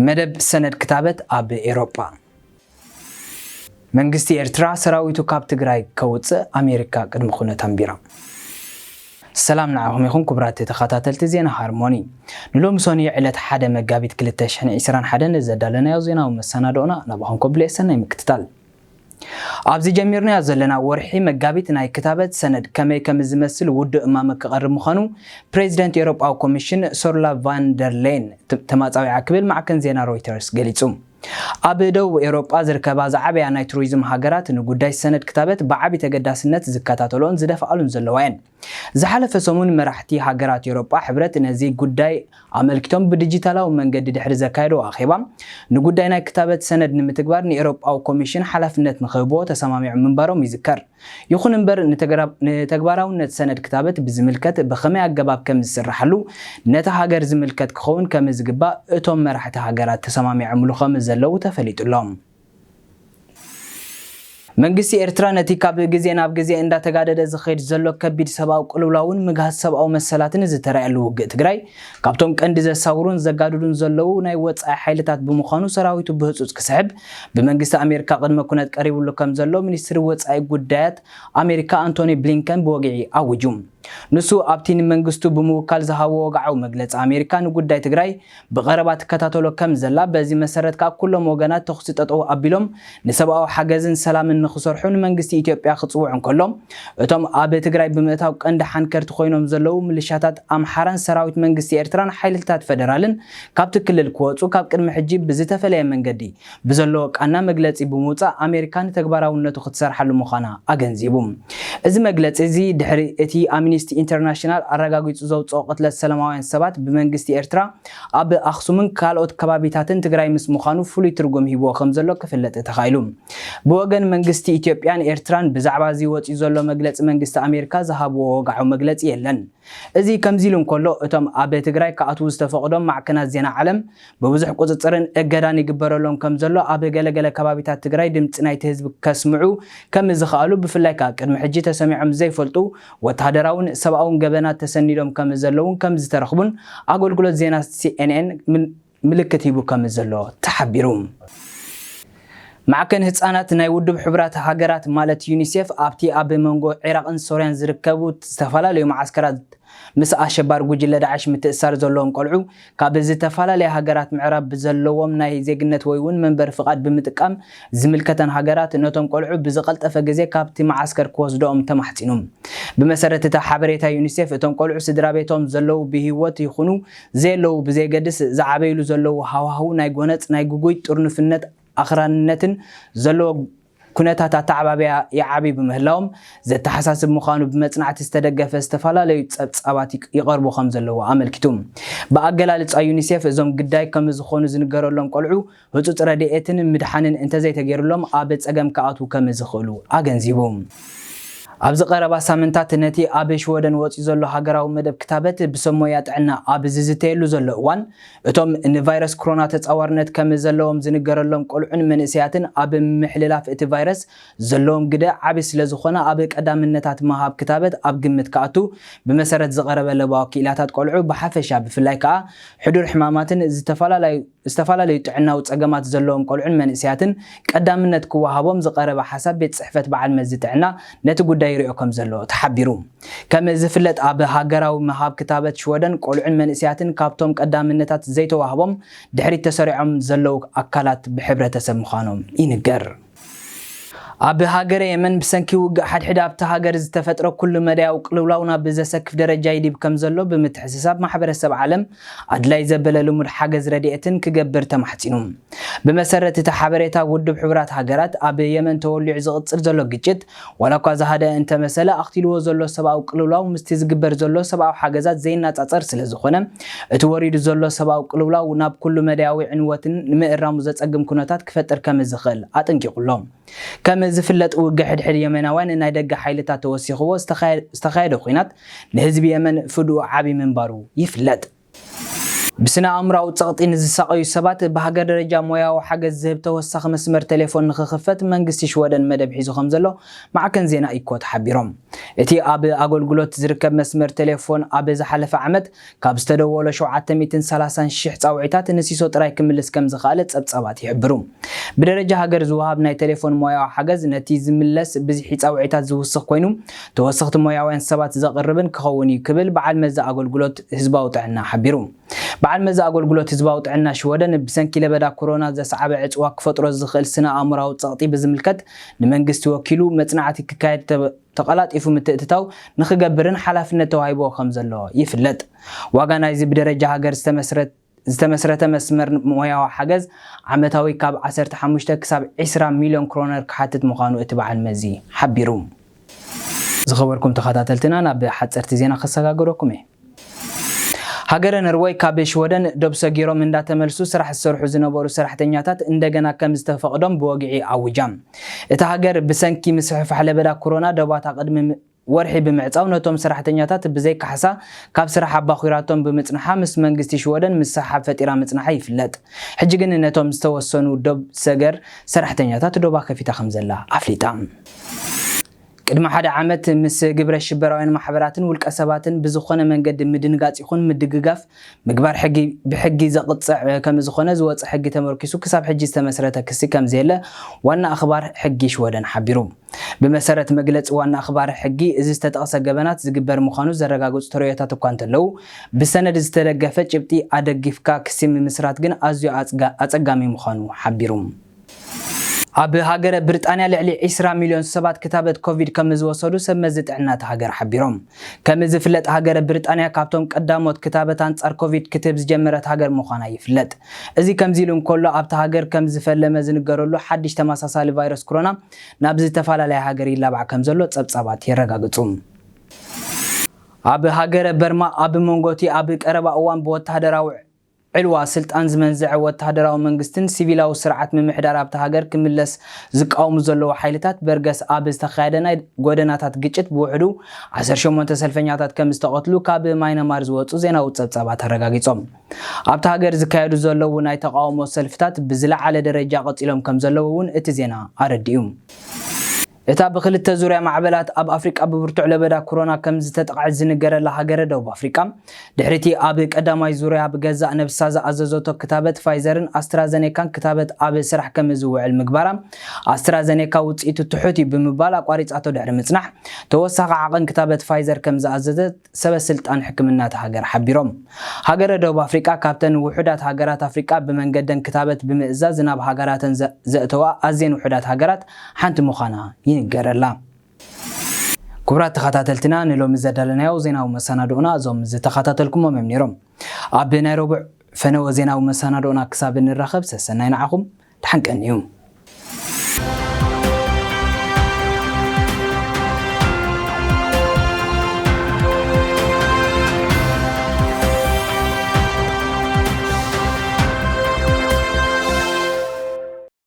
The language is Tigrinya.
መደብ ሰነድ ክታበት ኣብ ኤሮጳ። መንግስቲ ኤርትራ ሰራዊቱ ካብ ትግራይ ከውፅእ ኣሜሪካ ቅድመ ኩነት ኣንቢራ። ሰላም ንዓኹም ይኹን ክቡራት ተኸታተልቲ ዜና ሃርሞኒ። ንሎሚ ሶኒ ዕለት ሓደ መጋቢት ክልተ ሽሕን ዕስራን ሓደን ዘዳለናዮ ዜናዊ መሰናዶና ናባኹም ከብሎ የሰናይ ምክትታል። ኣብዚ ጀሚርናዮ ዘለና ወርሒ መጋቢት ናይ ክታበት ሰነድ ከመይ ከም ዝመስል ውዱእ እማመ ክቐርብ ምዃኑ ፕሬዚደንት ኤውሮጳዊ ኮሚሽን ሶርላ ቫን ደር ሌን ት-፣ ተማጻዊዓ ክብል ማዕከን ዜና ሮይተርስ ገሊጹ። ኣብ ደቡብ ኤውሮጳ ዝርከባ ዝዓበያ ናይ ቱሪዝም ሃገራት ንጉዳይ ሰነድ ክታበት ብዓቢ ተገዳስነት ዝከታተሎን ዝደፍኣሉን ዘለዋ እየን። ዝሓለፈ ሰሙን መራሕቲ ሃገራት ኤውሮጳ ሕብረት ነዚ ጉዳይ ኣመልኪቶም ብዲጂታላዊ መንገዲ ድሕሪ ዘካየድዎ ኣኼባ፣ ንጉዳይ ናይ ክታበት ሰነድ ንምትግባር ንኤውሮጳዊ ኮሚሽን ሓላፍነት ንክህብዎ ተሰማሚዖም ምንባሮም ይዝከር። ይኹን እምበር፣ ንተግራ-፣ ንተግባራውነት ሰነድ ክታበት ብዝምልከት ብኸመይ ኣገባብ ከም ዝስርሓሉ ነታ ሃገር ዝምልከት ክኸውን ከም ዝግባእ እቶም መራሕቲ ሃገራት ተሰማሚዖምሉ ከም ዘለዉ ተፈሊጡ ኣሎ። መንግስቲ ኤርትራ ነቲ ካብ ግዜ ናብ ግዜ እንዳተጋደደ ዝኸይድ ዘሎ ከቢድ ሰብኣዊ ቅልውላውን ምግሃስ ሰብኣዊ መሰላትን ዝተራእየሉ ውግእ ትግራይ ካብቶም ቀንዲ ዘሳውሩን ዘጋድዱን ዘለዉ ናይ ወጻኢ ሓይልታት ብምዃኑ ሰራዊቱ ብህጹጽ ክስሕብ ብመንግስቲ ኣሜሪካ ቅድመ ኩነት ቀሪብሉ ከም ዘሎ ሚኒስትሪ ወጻኢ ጉዳያት ኣሜሪካ ኣንቶኒ ብሊንከን ብወግዒ ኣዊጁ። ንሱ ኣብቲ ንመንግስቱ ብምውካል ዝሃቦ ወግዓዊ መግለጺ ኣሜሪካ ንጉዳይ ትግራይ ብቐረባ ትከታተሎ ከም ዘላ፣ በዚ መሰረት ከኣ ኩሎም ወገናት ተኹሲ ጠጠው ኣቢሎም ንሰብኣዊ ሓገዝን ሰላምን ንኽሰርሑ ንመንግስቲ ኢትዮጵያ ክጽውዕ እንከሎ፣ እቶም ኣብ ትግራይ ብምእታው ቀንዲ ሓንከርቲ ኮይኖም ዘለዉ ምልሻታት ኣምሓራን ሰራዊት መንግስቲ ኤርትራን ሓይልታት ፈደራልን ካብቲ ክልል ክወጹ ካብ ቅድሚ ሕጂ ብዝተፈለየ መንገዲ ብዘለዎ ቃና መግለጺ ብምውጻእ ኣሜሪካ ንተግባራውነቱ ክትሰርሓሉ ምዃና ኣገንዚቡ። እዚ መግለጺ እዚ ድሕሪ እቲ ኣምኒስቲ ኢንተርናሽናል ኣረጋጊጹ ዘውጽኦ ቅትለት ሰላማውያን ሰባት ብመንግስቲ ኤርትራ ኣብ ኣኽሱምን ካልኦት ከባቢታትን ትግራይ ምስ ምዃኑ ፍሉይ ትርጉም ሂብዎ ከም ዘሎ ክፍለጥ ተኻኢሉ። ብወገን መንግስቲ ኢትዮጵያን ኤርትራን ብዛዕባ እዚ ወጺኡ ዘሎ መግለጺ መንግስቲ ኣሜሪካ ዝሃብዎ ወግዓዊ መግለጺ የለን። እዚ ከምዚ ኢሉ እንከሎ፣ እቶም ኣብ ትግራይ ክኣትዉ ዝተፈቕዶም ማዕከናት ዜና ዓለም ብብዙሕ ቁጽጽርን እገዳን ይግበረሎም ከም ዘሎ ኣብ ገለገለ ከባቢታት ትግራይ ድምጺ ናይቲ ህዝቢ ከስምዑ ከም ዝኸኣሉ፣ ብፍላይ ከኣ ቅድሚ ሕጂ ተሰሚዖም ዘይፈልጡ ወተሃደራውን ሰብኣውን ገበናት ተሰኒዶም ከም ዘለውን ከም ዝተረኽቡን ኣገልግሎት ዜና ሲኤንኤን ምል-፣ ምልክት ሂቡ ከም ዘሎ ተሓቢሩ። ማዕከን ህጻናት ናይ ውድብ ሕቡራት ሃገራት ማለት ዩኒሴፍ ኣብቲ ኣብ መንጎ ዒራቕን ሶርያን ዝርከቡ ዝተፈላለዩ መዓስከራት ምስ ኣሸባሪ ጉጅለ ዳዕሽ ምትእሳር ዘለዎም ቆልዑ ካብ ዝተፈላለያ ሃገራት ምዕራብ ብዘለዎም ናይ ዜግነት ወይ እውን መንበሪ ፍቓድ ብምጥቃም ዝምልከተን ሃገራት ነቶም ቆልዑ ብዝቐልጠፈ ግዜ ካብቲ መዓስከር ክወስድኦም ተማሕጺኑ። ብመሰረት እቲ ሓበሬታ ዩኒሴፍ እቶም ቆልዑ ስድራ ቤቶም ዘለዉ ብህይወት ይኹኑ ዘየለዉ ብዘየገድስ ዝዓበይሉ ዘለዉ ሃዋህው ናይ ጎነጽ ናይ ግጉይ ጥርኑፍነት ኣኽራንነትን ዘለዎ ኩነታት ኣተዓባብያ ይዓብዩ ብምህላዎም ዘተሓሳስብ ምዃኑ ብመጽናዕቲ ዝተደገፈ ዝተፈላለዩ ጸብጻባት ይቅ-፣ ይቐርቡ ከም ዘለዉ ኣመልኪቱ። ብኣገላልጻ ዩኒሴፍ እዞም ግዳይ ከም ዝኾኑ ዝንገረሎም ቆልዑ ህጹጽ ረድኤትን ምድሓንን እንተዘይተገይሩሎም ኣብ ጸገም ክኣትዉ ከም ዝኽእሉ ኣገንዚቡ። ኣብዚ ቀረባ ሳምንታት ነቲ ኣብ ሽወደን ወጺኡ ዘሎ ሃገራዊ መደብ ክታበት ብሰብ ሞያ ጥዕና ኣብ ዝዝተየሉ ዘሎ እዋን እቶም ንቫይረስ ኮሮና ተጻዋርነት ከም ዘለዎም ዝንገረሎም ቆልዑን መንእሰያትን ኣብ ምሕልላፍ እቲ ቫይረስ ዘለዎም ግደ ዓቢ ስለ ዝኾነ ኣብ ቀዳምነታት ምሃብ ክታበት ኣብ ግምት ክኣቱ ብመሰረት ዝቐረበ ለባዊ ክኢላታት ቆልዑ ብሓፈሻ ብፍላይ ከኣ ሕዱር ሕማማትን ዝተፈላለዩ ዝተፈላለዩ ጥዕናዊ ጸገማት ዘለዎም ቆልዑን መንእሰያትን ቀዳምነት ክወሃቦም ዝቐረበ ሓሳብ ቤት ጽሕፈት በዓል መዚ ጥዕና ነቲ ጉዳይ ይሪኦ ከም ዘሎ ተሓቢሩ። ከም ዝፍለጥ ኣብ ሃገራዊ ምሃብ ክታበት ሽወደን ቆልዑን መንእሰያትን ካብቶም ቀዳምነታት ዘይተዋህቦም ድሕሪት ተሰሪዖም ዘለዉ ኣካላት ብሕብረተሰብ ምዃኖም ይንገር። ኣብ ሃገረ የመን ብሰንኪ ውግእ ሓድሕድ ኣብታ ሃገር ዝተፈጥረ ኩሉ መዳያዊ ቅልውላው ናብ ዘሰክፍ ደረጃ ይዲብ ከም ዘሎ ብምትሕስሳብ ማሕበረሰብ ዓለም ኣድላይ ዘበለ ልሙድ ሓገዝ ረድኤትን ክገብር ተማሕጺኑ። ብመሰረት እቲ ሓበሬታ ውድብ ሕቡራት ሃገራት ኣብ የመን ተወሊዑ ዝቕጽል ዘሎ ግጭት ዋላ እኳ ዝሃደአ እንተመሰለ ኣኽቲልዎ ዘሎ ሰብኣዊ ቅልውላው ምስቲ ዝግበር ዘሎ ሰብኣዊ ሓገዛት ዘይነጻጸር ስለ ዝኾነ እቲ ወሪዱ ዘሎ ሰብኣዊ ቅልውላው ናብ ኩሉ መዳያዊ ዕንወትን ንምእራሙ ዘጸግም ኩነታት ክፈጥር ከም ዝኽእል ኣጠንቂቑ ኣሎ። ከም ዝፍለጥ ውግእ ሕድሕድ የመናውያን ናይ ደገ ሓይልታት ተወሲኽዎ ዝተኻየ-፣ ዝተኻየደ ኲናት ንህዝቢ የመን ፍድኡ ዓቢ ምንባሩ ይፍለጥ። ብስነ ኣእምራዊ ጸቕጢ ንዝሳቐዩ ሰባት ብሃገር ደረጃ ሞያዊ ሓገዝ ዝህብ ተወሳኺ መስመር ቴሌፎን ንኽኽፈት መንግስቲ ሽወደን መደብ ሒዙ ከም ዘሎ ማዕከን ዜና ኢኮት ሓቢሮም። እቲ ኣብ ኣገልግሎት ዝርከብ መስመር ቴሌፎን ኣብ ዝሓለፈ ዓመት ካብ ዝተደወሎ ሸውዓተ ሚእትን ሰላሳን ሽሕ ጻውዒታት ንሲሶ ጥራይ ክምልስ ከም ዝኸኣለ ጸብጻባት ይሕብሩ። ብደረጃ ሃገር ዝወሃብ ናይ ቴሌፎን ሞያዊ ሓገዝ ነቲ ዝምለስ ብዝሒ ጻውዒታት ዝውስኽ ኮይኑ፣ ተወሰኽቲ ሞያውያን ሰባት ዘቕርብን ክኸውን እዩ ክብል በዓል መዚ ኣገልግሎት ህዝባዊ ጥዕና ሓቢሩ። በዓል መዚ ኣገልግሎት ህዝባዊ ጥዕና ሽወደን ብሰንኪ ለበዳ ኮሮና ዘስዓበ ዕጽዋ ክፈጥሮ ዝኽእል ስነ ኣእምራዊ ጸቕጢ ብዝምልከት ንመንግስቲ ወኪሉ መጽናዕቲ ክካየድ ተ-፣ ተቐላጢፉ ምትእትታው ንኽገብርን ሓላፍነት ተዋሂብዎ ከም ዘሎ ይፍለጥ። ዋጋ ናይዚ ብደረጃ ሃገር ዝተመስረት-፣ ዝተመስረተ መስመር ሞያዊ ሓገዝ ዓመታዊ ካብ ዓሰርተ ሓሙሽተ ክሳብ ዕስራ ሚልዮን ክሮነር ክሓትት ምዃኑ እቲ በዓል መዚ ሓቢሩ። ዝኸበርኩም ተኸታተልትና፣ ናብ ሓጸርቲ ዜና ከሰጋግረኩም እየ። ሃገረ ነርወይ ካብ ሽወደን ዶብ ሰጊሮም እንዳተመልሱ ስራሕ ዝሰርሑ ዝነበሩ ሰራሕተኛታት እንደገና ከም ዝተፈቕዶም ብወግዒ ኣውጃ። እታ ሃገር ብሰንኪ ምስሕፋሕ ለበዳ ኮሮና ዶባታ ቅድሚ ም-፣ ወርሒ ብምዕጻው ነቶም ሰራሕተኛታት ብዘይ ካሕሳ ካብ ስራሕ ኣባኺራቶም ብምጽንሓ ምስ መንግስቲ ሽወደን ምስሕሓብ ፈጢራ ምጽንሓ ይፍለጥ። ሕጂ ግን ነቶም ዝተወሰኑ ዶብ ሰገር ሰራሕተኛታት ዶባ ከፊታ ከም ዘላ ኣፍሊጣ። ቅድሚ ሓደ ዓመት ምስ ግብረ ሽበራውያን ማሕበራትን ውልቀ ሰባትን ብዝኾነ መንገዲ ምድንጋጽ ይኹን ምድግጋፍ ምግባር ሕጊ፣ ብሕጊ ዘቕጽዕ ከም ዝኾነ ዝወጸ ሕጊ ተመርኪሱ ክሳብ ሕጂ ዝተመስረተ ክሲ ከም ዘየለ ዋና ኣኽባር ሕጊ ሽወደን ሓቢሩ። ብመሰረት መግለጺ ዋና ኣኽባር ሕጊ፣ እዚ ዝተጠቕሰ ገበናት ዝግበር ምዃኑ ዘረጋግጹ ተርእዮታት እኳ እንተለዉ፣ ብሰነድ ዝተደገፈ ጭብጢ ኣደጊፍካ ክሲ ምምስራት ግን ኣዝዩ ኣጽጋ-፣ ኣጸጋሚ ምዃኑ ሓቢሩ። ኣብ ሃገረ ብሪጣንያ ልዕሊ ዕስራ ሚልዮን ሰባት ክታበት ኮቪድ ከም ዝወሰዱ ሰብ መዚ ጥዕና እታ ሃገር ሓቢሮም። ከም ዝፍለጥ፣ ሃገረ ብሪጣንያ ካብቶም ቀዳሞት ክታበት ኣንጻር ኮቪድ ክትህብ ዝጀመረት ሃገር ምዃና ይፍለጥ። እዚ ከምዚ ኢሉ እንከሎ፣ ኣብታ ሃገር ከም ዝፈለመ ዝንገረሉ ሓድሽ ተመሳሳሊ ቫይረስ ኮሮና ናብ ዝተፈላለያ ሃገር ይላባዕ ከም ዘሎ ጸብጻባት የረጋግጹ። ኣብ ሃገረ በርማ ኣብ መንጎቲ ኣብ ቀረባ እዋን ብወተሃደራዊ ዕልዋ ስልጣን ዝመንዘዐ ወተሃደራዊ መንግስትን ሲቪላዊ ስርዓት ምምሕዳር ኣብታ ሃገር ክምለስ ዝቃወሙ ዘለዉ ሓይልታት በርገስ ኣብ ዝተኻየደ ናይ ጎደናታት ግጭት ብውሕዱ ዓሰርተ ሸሞንተ ሰልፈኛታት ከም ዝተቐትሉ ካብ ማይናማር ዝወጹ ዜናዊ ጸብጻባት ኣረጋጊጾም። ኣብታ ሃገር ዝካየዱ ዘለዉ ናይ ተቃውሞ ሰልፍታት ብዝለዓለ ደረጃ ቀጺሎም ከም ዘለዉ እውን እቲ ዜና ኣረዲኡ። እታ ብክልተ ዙርያ ማዕበላት ኣብ ኣፍሪቃ ብብርቱዕ ለበዳ ኮሮና ከም ዝተጠቕዐት ዝንገረላ ሃገረ ደቡብ ኣፍሪቃ፣ ድሕሪቲ ኣብ ቀዳማይ ዙርያ ብገዛእ ነብሳ ዝኣዘዘቶ ክታበት ፋይዘርን ኣስትራዘኔካን ክታበት ኣብ ስራሕ ከም ዝውዕል ምግባራ፣ ኣስትራዘኔካ ውጽኢቱ ትሑት እዩ ብምባል ኣቋሪጻቶ ድሕሪ ምጽናሕ፣ ተወሳኺ ዓቐን ክታበት ፋይዘር ከም ዝኣዘዘት ሰበ ስልጣን ሕክምና እታ ሃገር ሓቢሮም። ሃገረ ደቡብ ኣፍሪቃ ካብተን ውሑዳት ሃገራት ኣፍሪቃ ብመንገደን ክታበት ብምእዛዝ ናብ ሃገራተን ዘ-፣ ዘእተዋ ኣዝየን ውሑዳት ሃገራት ሓንቲ ምዃና ይንገረላ። ክቡራት ተኸታተልትና፣ ንሎሚ ዘዳለናዮ ዜናዊ መሰናድኦና እዞም ዝተኸታተልኩሞም እዮም ነይሮም። ኣብ ናይ ረቡዕ ፈነወ ዜናዊ መሰናድኦና ክሳብ እንራኸብ፣ ሰሰናይ ንዓኹም፣ ደሓን ቀንዩ።